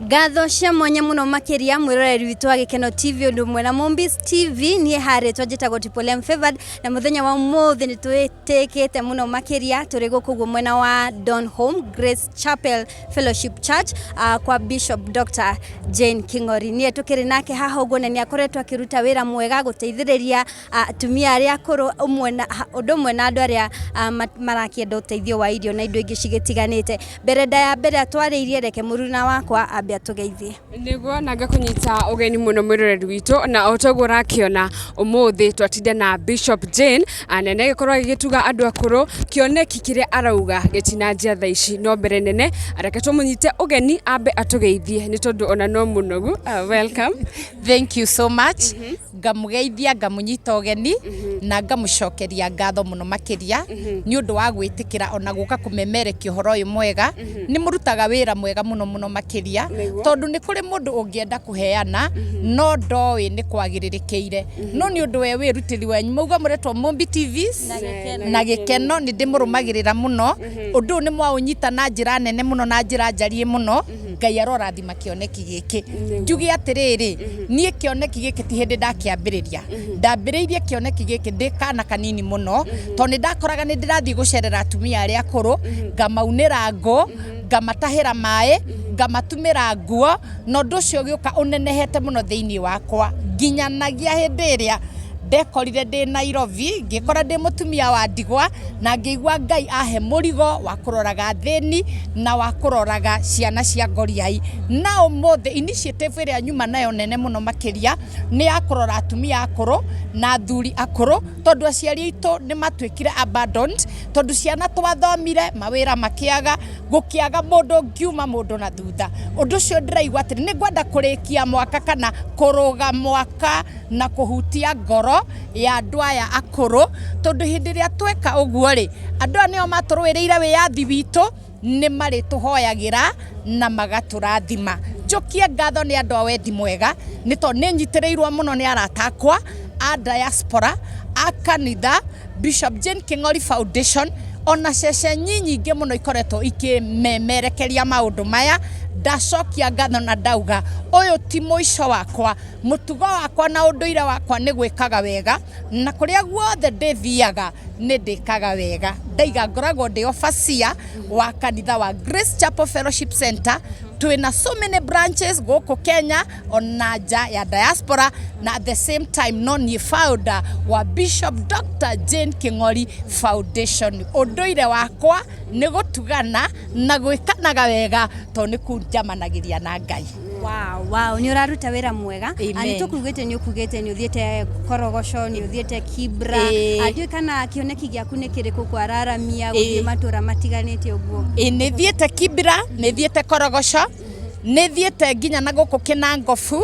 Ngatho cia mwanya muno makiria mwiroreri witũ wa Gĩkeno TV ũndũ ũmwe na Mombis TV. Niĩ harĩtwa njĩtagwo Triple M Favored, na mũthenya wa ũmũthĩ nĩ twĩtĩkĩte mũno makĩria tũrĩ gũkũ ũguo mwena wa Donholm Grace Chapel Fellowship Church, kwa Bishop Dr. Jane King'ori. Niĩ tũkĩrĩ nake haha ũguo, na nĩ akoretwo akĩruta wĩra mwega gũteithĩrĩria atumia arĩa akũrũ ũmwe na ũndũ ũmwe na andũ arĩa marakĩenda ũteithio wa irio na indo ingĩ cigĩtiganĩte. Mbere ndaya mbere atwarĩirie, reke mũruna wakwa ambe atũgeithie. Nĩguo na ngakũnyita ũgeni mũno mwĩroreri witũ, na o toguo ũrakĩona ũmũthĩ twatinda na Bishop Jane, na nĩ agĩkorwo agĩgĩtuga andũ akũrũ. Kĩoneki kĩrĩa arauga gĩtinanjia thaa ici, no mbere nene reke tũmũnyite ũgeni ambe atũgeithie, nĩ tondũ ona no mũnogu. Welcome. Thank you so much. Ngamũgeithia, ngamũnyita ũgeni na ngamũcokeria ngatho mũno makĩria nĩ ũndũ wa gwĩtĩkĩra ona gũka kũmemerekia ũhoro ũyũ mwega. Nĩ mũrutaga wĩra mwega mũno mũno makĩria, tondũ nĩ kũrĩ mũndũ ũngĩenda kũheana no ndoĩ nĩ kwagĩrĩrĩkĩire, no nĩ ũndũ we wĩrutĩri wanyu mauga mũretwo Mumbi TVs na Gĩkeno, nĩ ndĩmũrũmagĩrĩra mũno. Ũndũ ũyũ nĩ mwaũnyita na njĩra nene mũno na njĩra njariĩ mũno. Ngai arorathima kĩoneki gĩkĩ. Njuge atĩrĩrĩ, niĩ kĩoneki gĩkĩ ti hĩndĩ ndakĩambĩrĩria. Ndambĩrĩirie kĩoneki gĩkĩ ndĩ kana kanini mũno, tondũ nĩ ndakoraga nĩ ndĩrathiĩ gũcerera atumia arĩa akũrũ, ngamaunĩra ngũ, ngamatahĩra maĩ, ngamatumĩra nguo, na ũndũ ũcio ũgĩũka ũnenehete mũno thĩinĩ wakwa nginyanagia hĩndĩ ĩrĩa ndekorire ndĩ Nairobi, ngĩkora ndĩ mũtumia wa ndigwa, na ngĩigua Ngai ahe mũrigo wa kũroraga athĩni na wa kũroraga ciana cia ngoriai. Na ũmũthĩ initiative ĩrĩa nyuma nayo nene mũno makĩria nĩ ya kũrora atumia akũrũ na athuri akũrũ, tondũ aciari aitũ nĩ matuĩkire abandoned, tondũ ciana twathomire mawĩra makĩaga, gũkĩaga mũndũ ũngiuma mũndũ na thutha. Ũndũ ũcio ndĩraigua atĩrĩ, nĩ ngwenda kũrĩkia mwaka kana kũrũga mwaka na kũhutia ngoro ya andũ aya akũrũ, tondũ hĩndĩ ĩrĩa tweka ũguo rĩ, andũ aya nĩo matũrũĩrĩire wĩyathi witũ, nĩ marĩtũhoyagĩra na magatũrathima. Njokie ngatho nĩ andũ a wendi mwega, nĩ tondũ nĩ nyitĩrĩirwo mũno nĩ arata akwa a diaspora, a kanitha, Bishop Jane King'ori Foundation, ona ceceni nyingĩ mũno ikoretwo ikĩmemerekeria maũndũ maya. Ndacokia ngatho na ndauga ũyũ ti mũico wakwa. Mũtugo wakwa na ũndũire wakwa nĩ gwĩkaga wega, na kũrĩa guothe ndĩthiaga nĩ ndĩkaga wega. Ndaiga ngoragwo ndĩ overseer wa kanitha wa Grace Chapel Fellowship Center. Twĩna so many branches gũkũ Kenya ona nja ya diaspora, na at the same time no niĩ founder wa Bishop Dr. Jane King'ori Foundation. Ũndũire wakwa nĩ gũtugana na gwĩkanaga wega, tondũ nĩ kũu njamanagĩria na Ngai. Wow, nĩ ũraruta wĩra mwega. Amen. Nĩ tũkugĩte, nĩ ũkugĩte nĩ ũthiĩte Korogoco, nĩ ũthiĩte Kibra. Ndiũĩ kana kĩoneki gĩaku nĩ kĩrĩkũ kwararamia gũthiĩ matũra matiganĩte ũguo? Ĩ, nĩ thiĩte Kibra, nĩ thiĩte Korogoco, nĩ thiĩte nginya na gũkũ Kĩnangobu,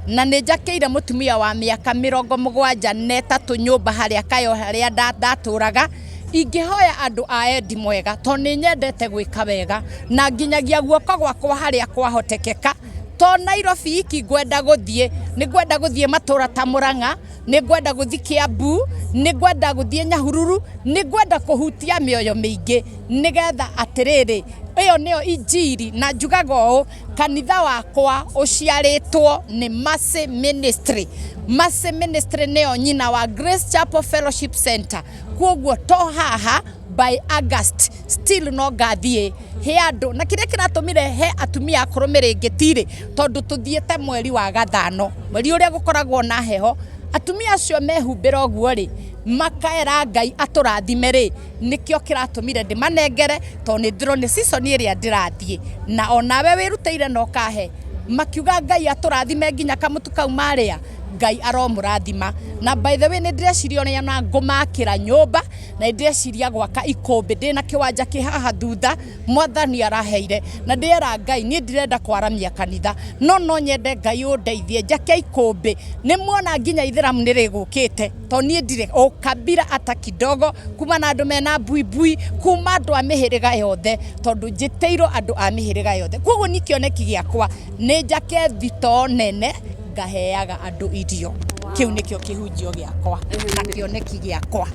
na nĩ njakĩire mũtumia wa mĩaka 73 nyũmba harĩa Kayo harĩa ndatũraga. Ingĩhoya andũ a endi mwega, tondũ nĩ nyendete gwĩka wega na nginyagia guoko gwakwa harĩa kwahotekeka. To Nairobi iki ngwenda gũthiĩ, nĩ ngwenda gũthiĩ matũra ta Mũrang'a, nĩ ngwenda gũthiĩ Kiambu, nĩ ngwenda gũthiĩ Nyahururu, nĩ ngwenda kũhutia mĩoyo mĩingĩ, nĩgetha atĩrĩrĩ, ĩyo nĩyo injiri. Na njugaga ũũ, kanitha wakwa ũciarĩtwo nĩ Mercy Ministry. Mercy Ministry nĩyo nyina wa Grace Chapel Fellowship Center. Koguo to haha, by August still no ngathiĩ he andũ, na kĩrĩa kĩratũmire he atumia akũrũ mĩrĩngĩti rĩ, tondũ tũthiĩte mweri wa gathano, mweri ũrĩa gũkoragwo na heho, atumia acio mehumbĩra ũguo rĩ, makaera Ngai atũrathime rĩ, nĩkĩo kĩratũmire ndĩmanengere, tondũ nĩ ndĩrona season ĩrĩa ndĩrathiĩ, na onawe wĩrutĩire na ũkahe, makiuga Ngai atũrathime nginya kamũtu kau marĩa, Ngai aromũrathima. Na by the way, nĩ ndĩreciria ũrĩa na ngũmakĩra nyũmba, na nĩ ndĩreciria gwaka ikũmbĩ, ndĩna kĩwanja kĩ haha thutha Mwathani araheire, na ndĩrera Ngai niĩ ndirenda kwaramia kanitha, no no nyende Ngai ũndeithie njake ikũmbĩ. Nĩ muona nginya ithĩramu nĩ rĩgũkĩte, tondũ niĩ ndirĩ ũkabira ata kidogo, kuma na andũ mena mbuibui, kuma andũ a mĩhĩrĩga yothe, tondũ njĩtĩirwo andũ a mĩhĩrĩga yothe. Koguo niĩ kĩoneki gĩakwa nĩ njake thitoo nene ngaheaga andũ irio. Kĩu nĩkĩo kĩhunjio gĩakwa na kĩoneki gĩakwa,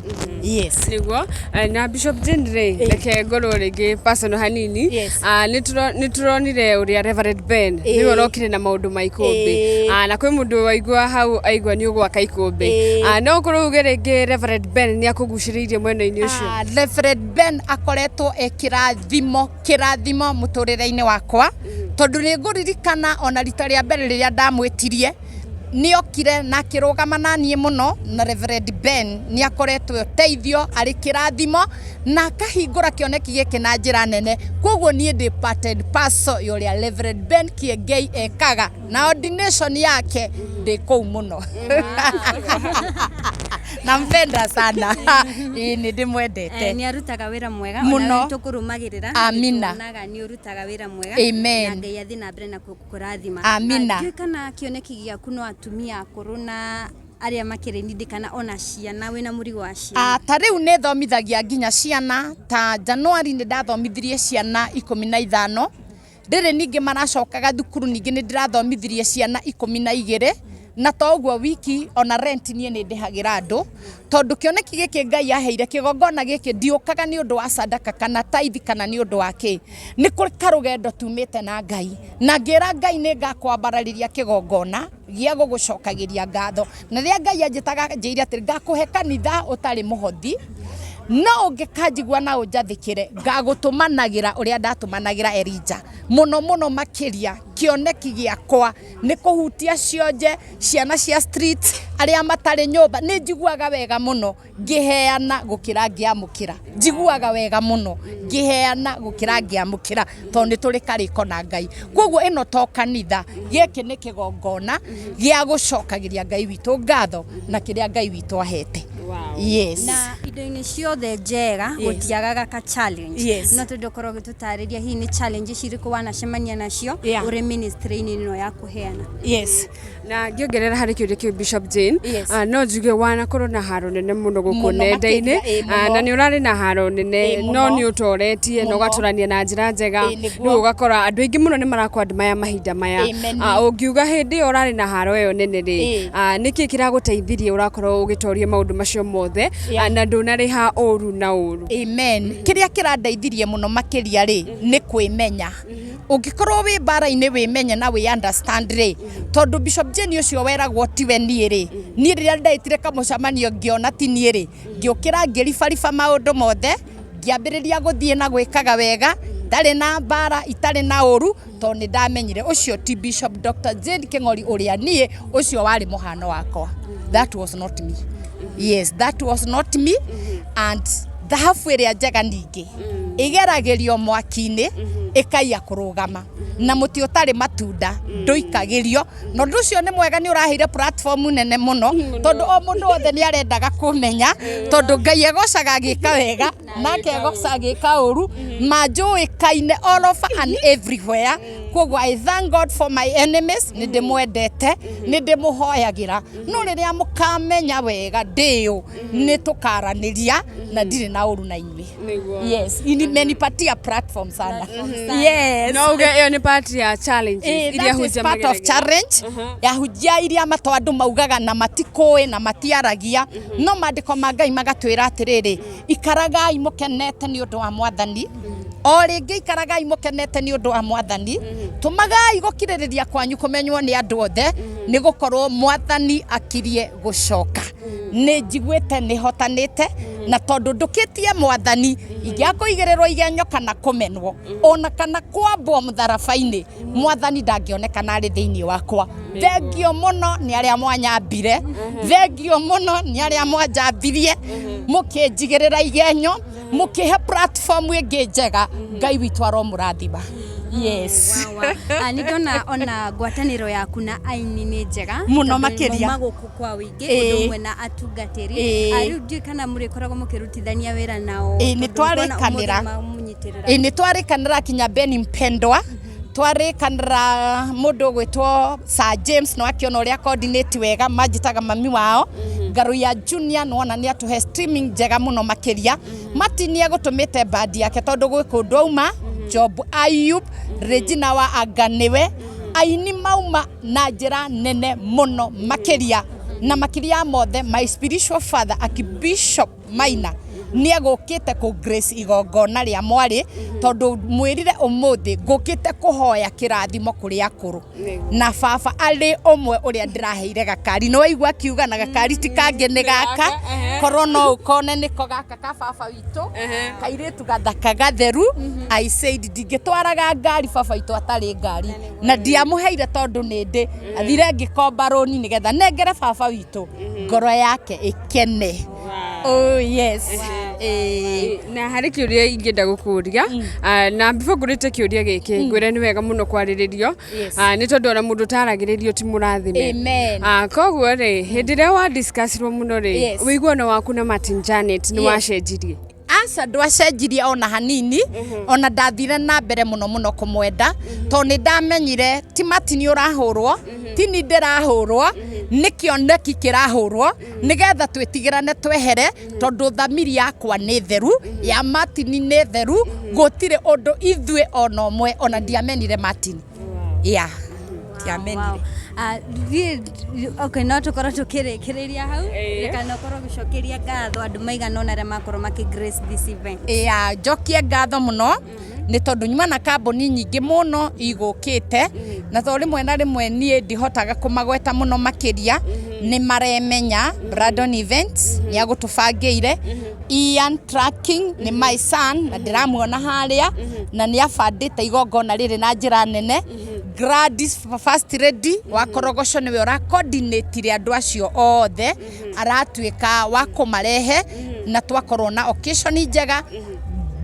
yes. Nĩguo. Na Bishop Jane rĩ, reke ngorwo rĩngĩ personal hanini. Ah, nĩ tũronire ũrĩa Reverend Ben nĩwe ũrokire na maũndũ ma ikũmbĩ. Ah, na kwĩ mũndũ waigua hau aigua nĩ ũgwaka ikũmbĩ. Ah, no ũkorwo uge rĩngĩ Reverend Ben nĩ akũgucĩrĩirie mwena-inĩ ũcio? Ah, Reverend Ben akoretwo e kĩrathimo, kĩrathimo mũtũrĩre-inĩ wakwa, tondũ nĩ ngũririkana ona rita rĩa mbere rĩrĩa ndamwĩtirie nĩ okire na akĩrũgama na niĩ mũno. Na Reverend Ben nĩ akoretwo ũteithio, arĩ kĩrathimo na akahingũra kĩoneki gĩkĩ na njĩra nene. Koguo niĩ ndĩ part and parcel ya ũrĩa Reverend Ben Kiengei ekaga na ordination yake, ndĩ kũu mũno. Nampenda sana, ĩĩ, nĩ ndĩmwendete. Nĩ arutaga wĩra mwega. Mũno. Ona tũkũrũmagĩrĩra. Amina. Nĩtuonaga nĩ ũrutaga wĩra mwega. Amen. Na Ngai athiĩ na mbere na gũkũrathima. Amina. Ah, ndiũĩ kana kĩoneki gĩaku no atumia akũrũ na arĩa makĩrĩ nindi kana ona ciana, wĩna mũrigo wa ciana? Ah, ta rĩu nĩ thomithagia nginya ciana. Ta Januari nĩ ndathomithirie ciana 15. Rĩrĩ ningĩ maracokaga thukuru, ningĩ nĩ ndĩrathomithirie ciana 12. Na to ũguo wiki, ona rent niĩ nĩ ndĩhagĩra andũ, tondũ kĩoneki gĩkĩ Ngai aheire, kĩgongona gĩkĩ, ndiũkaga nĩ ũndũ wa sadaka kana taithi kana nĩ ũndũ wa kĩ. Nĩ kũrĩ karũgendo tumĩte na Ngai, na ngĩra Ngai nĩ ngakwambararĩria kĩgongona gĩa gũgũcokagĩria ngatho. Na rĩrĩa Ngai anjĩtaga, njĩire atĩ ngakũhe kanitha ũtarĩ mũhothi, no ũngĩkanjigua na ũnjathĩkĩre, ngagũtũmanagĩra ũrĩa ndatũmanagĩra Elija. Mũno mũno makĩria, kĩoneki gĩakwa nĩ kũhutia cionje, ciana cia street, arĩa matarĩ nyũmba. Nĩ njiguaga wega mũno ngĩheana gũkĩra ngĩamũkĩra. Njiguaga wega mũno ngĩheana gũkĩra ngĩamũkĩra, tondũ nĩ tũrĩ karĩko na Ngai. Koguo ĩno to kanitha, gĩkĩ nĩ kĩgongona gĩa gũcokagĩria Ngai witũ ngatho na kĩrĩa Ngai witũ ahete. Yes. Na indo-inĩ ciothe njega gũtiagaga ka challenge. No twende ũkorwo ũgĩtũtarĩria hihi nĩ challenge cirĩkũ wanacemania nacio ũrĩ ministry-inĩ ĩno ya kũheana. Yes. Na ngĩongerera harĩ kĩũria kĩu, Bishop Jane, Yes. no njuge wanakorwo na haro nene mũno gũkũ Mũno nenda-inĩ. makĩria, ĩ, mũno. Na nĩ ũrarĩ na haro nene, Mũno. no nĩ ũtoretie na Mũno. ũgatũrania na njĩra njega. Ĩ, nĩguo. Rĩu ũgakora andũ aingĩ mũno nĩ marakwadmire mahinda maya. Amen. Ũngiuga hĩndĩ ĩyo ũrarĩ na haro ĩyo nene rĩ, nĩkĩ kĩragũteithirie ũrakorwo ũgĩtoria maũndũ macio mothe, na ndũnarĩha ũru na ũru? Amen. Kĩrĩa kĩrandeithirie mũno makĩria rĩ, nĩ kwĩmenya. Ũngĩkorwo wĩ mbara-inĩ, wĩmenye na wĩ understand rĩ, tondũ Bishop Jane ũcio weragwo tiwe niĩ rĩ. Niĩ rĩrĩa ndeitire kamũcemanio ngĩona ti niĩ rĩ, ngĩũkĩra, ngĩribariba maũndũ mothe, ngĩambĩrĩria gũthiĩ na gwĩkaga wega, ndarĩ na mbara, itarĩ na ũru, tondũ nĩ ndamenyire ũcio ti Bishop Dr. Jane Kĩng'ori ũrĩa niĩ, ũcio warĩ mũhano wakwa. That was not me. Yes, that was not me. And thahabu ĩrĩa njega ningĩ ĩgeragĩrio mwaki-inĩ ĩkaiya kũrũgama, na mũtĩ ũtarĩ matunda ndũikagĩrio. Na ũndũ ũcio nĩ mwega, nĩ ũraheire platform nene mũno, tondũ o mũndũ wothe nĩ arendaga kũmenya, tondũ Ngai egocaga agĩka wega nake egoca agĩka ũru, manjũĩkaine all over and everywhere. Koguo I thank God for my enemies. Nĩ ndĩmwendete, nĩ ndĩmũhoyagĩra, no rĩrĩa mũkamenya wega ndĩũ, nĩ tũkaranĩria na ndirĩ na ũru na inyuĩ. Yes, imenipatia platform sana, yes. No uge ĩyo nĩ part ya challenges iria That is hunjia part of mageragĩra. challenge ya hunjia iria mato andũ maugaga na matikũĩ na matiaragia. No maandĩko ma Ngai magatwĩra atĩrĩrĩ, ikaragai mũkenete nĩ ũndũ wa Mwathani. O rĩngĩ, ikaragai mũkenete nĩ ũndũ wa Mwathani. Tũmagai gũkirĩrĩria kwanyu kũmenywo nĩ andũ othe, nĩ gũkorwo Mwathani akirie gũcoka. Nĩ njiguĩte nĩ hotanĩte, na tondũ ndũkĩtie Mwathani, ingĩakũigĩrĩrwo igenyo kana kũmenwo ona kana kwambwo mũtharaba-inĩ, Mwathani ndangĩonekana arĩ thĩinĩ wakwa. Thengio mũno nĩ arĩa mwanyambire, thengio mũno nĩ arĩa mwanjambirie, mũkĩnjigĩrĩra igenyo, mũkĩhe platform ĩngĩ njega. Ngai witũ aromũrathima. Yes. Ah, nĩ ndona ona ngwatanĩro yaku na aini nĩ njega. Mũno Tondũ makĩria. mauma gũkũ kwa wĩingĩ, ũndũ ũmwe na atungatĩri. Ah, rĩu ndiũĩ kana mũrĩkoragwo mũkĩrutithania wĩra nao, Nĩ tondũ ngona ũmũthĩ twarĩkanĩra. mamũnyitĩrĩra. Ĩ, nĩ twarĩkanĩra kinya Ben Mpendwa, twarĩkanĩra mũndũ ũgwĩtwo Sir James, no akĩona ũrĩa coordinate wega, manjĩtaga mami wao. Ngaruiya Junior, nĩwona nĩ atũhe streaming njega mũno makĩria. Martin nĩ egũtũmĩte bandi yake tondũ gwĩ kũndũ auma. Job Ayub, Regina wa Anga, nĩwe aini mauma na njĩra nene mũno makĩria. Na makĩria ya mothe, my spiritual father, Archbishop Maina, nĩ egũkĩte kũ grace igongona rĩa mwarĩ, tondũ mwĩrire ũmũthĩ ngũkĩte kũhoya kĩrathimo kũrĩ akũrũ, na baba arĩ ũmwe ũrĩa ndĩraheire gakari. Nĩ waigua akiuga na gakari ti kangĩ nĩ gaka, korwo no ũkone nĩko gaka ka baba witũ, kairĩtu gathaka gatheru. I said ndingĩtwaraga ngari baba witũ atarĩ ngari, na ndiamũheire tondũ nĩ ndĩ athire ngĩkomba rũni nĩgetha nengere baba witũ ngoro yake ĩkene. Oh yes. Na harĩ kĩũria ingĩenda gũkũria, na before ngũrĩte kĩũria gĩkĩ, ngwĩre nĩ wega mũno kwarĩrĩrio, nĩ tondũ ona mũndũ ũtaragĩrĩrio ti mũrathime. Amen. Koguo rĩ, hĩndĩ ĩrĩa wa discussirwo mũno rĩ, ũiguano waku na Martin Janet nĩ wacenjirie? Aca, ndwacenjirie ona hanini. Ona ndathire na mbere mũno mũno kũmwenda, tondũ nĩ ndamenyire ti Martin ũrahũrwo, ti ni ndĩrahũrwo, nĩ kĩoneki kĩrahũrwo nĩgetha twĩtigĩrane twehere, tondũ thamiri yakwa nĩ theru, ya Martin nĩ theru, gũtirĩ ũndũ ithuĩ ona ũmwe. Ona ndiamenire Martin, yeah, ndiamenire. Okay, no tũkorwo tũkĩrĩkĩrĩria hau. Reka no korwo gũcokeria ngatho andũ maigana ũna arĩa makorwo makĩ grace this event. Ya, njokie ngatho mũno nĩ tondũ nyuma na kambuni nyingĩ mũno igũkĩte, na tondũ rĩmwe na rĩmwe niĩ ndihotaga kũmagweta mũno makĩria, nĩ maremenya. Brandon Events nĩ agũtũbangĩire, Ian Tracking nĩ my son na ndĩramuona harĩa, na nĩ abandĩte igongona rĩrĩ na njĩra nene. Gladys First Lady wa Korogoco nĩwe ũra coordinate andũ acio othe, aratuĩka wa kũmarehe na twakorwo na occasion njega.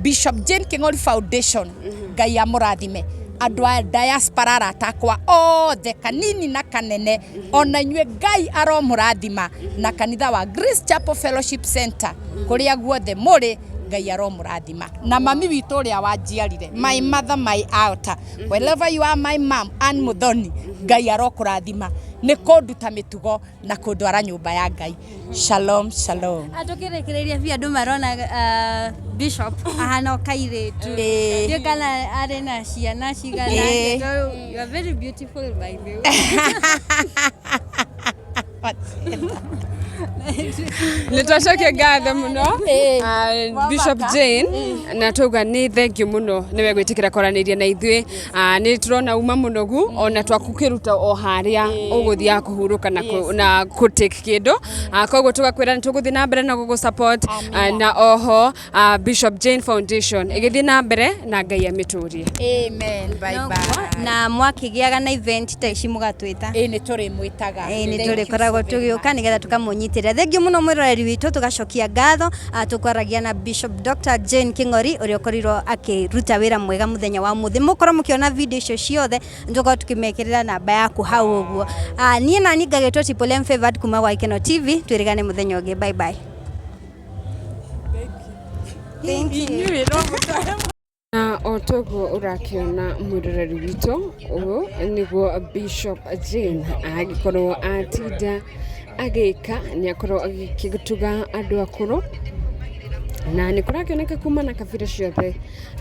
Bishop Jane King'ori Foundation, Ngai amũrathime. Andũ a diaspora, arata akwa othe, kanini na kanene, ona inyuĩ Ngai aromũrathima, na kanitha wa Grace Chapel Fellowship Center kũrĩa guothe mũrĩ, Ngai aromũrathima, na mami witũ ũrĩa wanjiarire, my mother, my altar, wherever you are, my mom Ann Muthoni, Ngai arokũrathima nĩ kũnduta mĩtugo na kũndwara nyũmba ya Ngai. Shalom, shalom. Tũkĩrĩkĩrĩria biũ, andũ marona Bishop ahana o kairĩtu. Ndiũĩ kana arĩ na ciana cigana. You are very beautiful, by the way. Nä twacokia ngatho må no, Bishop Jane, na twauga nä thengio må no nä we gwä tä kä ra kwaranä ria na ithuä. Nä tå rona uma må nogu ona twaku ruta o harĩa ũgũthiaga kũhurũka na kũ take kĩndũ. Koguo tũgakwĩra nĩ tũgũthiĩ na mbere na gũgũ support, na oho Bishop Jane Foundation ĩgĩthiĩ na mbere na Ngai amĩtũrie. Amen. Bye bye. Na mwakĩgĩaga na event ta ici mũgatwĩta. Ĩĩ, nĩ tũrĩmwĩtaga. Ĩĩ, nĩ tũrĩkoragwo tũgĩũka nĩgetha tũkamũnyitĩrĩra. Thengiũ mũno mwĩroreri witũ, tũgacokia ngatho. Tũkwaragia na Bishop Dr Jane King'ori ũrĩa ũkorirwo akĩruta wĩra mwega mũthenya wa ũmũthĩ. Mũkorwo mũkĩona video icio ciothe, nĩtũkorwo tũkĩmekĩrĩra namba yaku hau ũguo. Niĩ nani ngagĩtwo Triple M Favored kuma gwa Gĩkeno TV. Twĩrĩgane mũthenya ũngĩ. Bye bye. Thank you. Na o toguo ũrakĩona, mwĩroreri witũ, ũyũ nĩguo Bishop Jane agĩkorwo atinda agĩka, nĩ akorwo agĩtuga andũ akũrũ, na nĩ kũrakĩoneka kuma na kabira ciothe,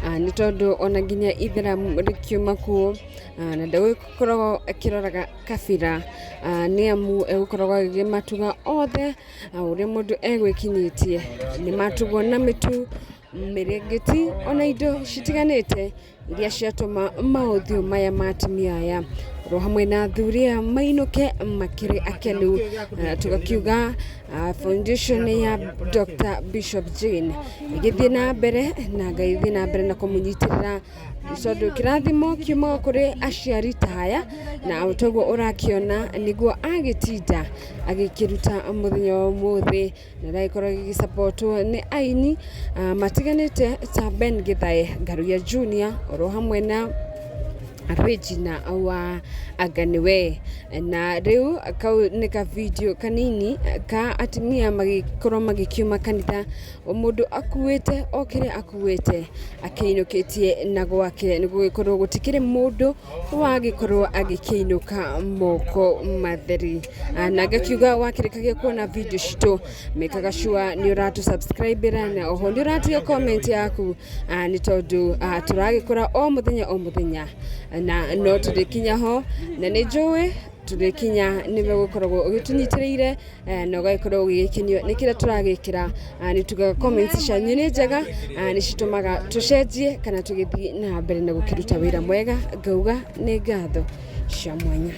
nĩ tondũ ona nginya itheramu rĩkiuma kuo, na ndagũkoragwo akĩroraga kabira, nĩ amu egũkoragwo agĩmatuga othe ũrĩa mũndũ egwĩkinyĩtie. Nĩ matugwo na mĩtu, mĩrĩngĩti, ona indo citiganĩte iria ciatũma maũthiũ maya ma atumia aya oro hamwe na athuri aya mainũke makĩrĩ akenu. Tũgakiuga foundation ya Dr. Bishop Jane ĩgĩthiĩ na mbere na Ngai thiĩ na mbere na kũmũnyitĩrĩra, tondũ kĩrathimo kiumaga kũrĩ aciari ta aya, na toguo ũrakĩona nĩguo agĩtinda agĩkĩruta mũthenya wa ũmũthĩ, na ndagĩkorwo gĩgĩsapotwo nĩ aini matiganĩte ta Ben Githae, Ngaruiya Junior, oro hamwe na Regina wa Anga Nĩwe. Na rĩu kau nĩ ka video kanini ka atumia magĩkorwo magĩkiuma kanitha, o mũndũ akuĩte o kĩrĩa akuĩte akĩinũkĩtie na gwake, nĩ gũgĩkorwo gũtikĩrĩ mũndũ wagĩkorwo agĩkĩinũka moko matheri. Na ngakiuga wakĩrĩkagia kuona video citũ, mekaga sure nĩ ũratũ subscribe na oho nĩ ũratiga comment yaku, nĩ tondũ tũragĩkũra o mũthenya o mũthenya, na no tũrĩkinya ho na nĩ njũĩ. Tũgĩkinya nĩwe gũkoragwo ũgĩtũnyitĩrĩire na ũgagĩkorwo ũgĩgĩkenio nĩ kĩrĩa tũragĩkĩra. Nĩ tugaga comments cianyu nĩ njega, nĩ citũmaga tũcenjie kana tũgĩthiĩ na mbere na gũkĩruta wĩra mwega. Ngauga nĩ ngatho cia mwanya.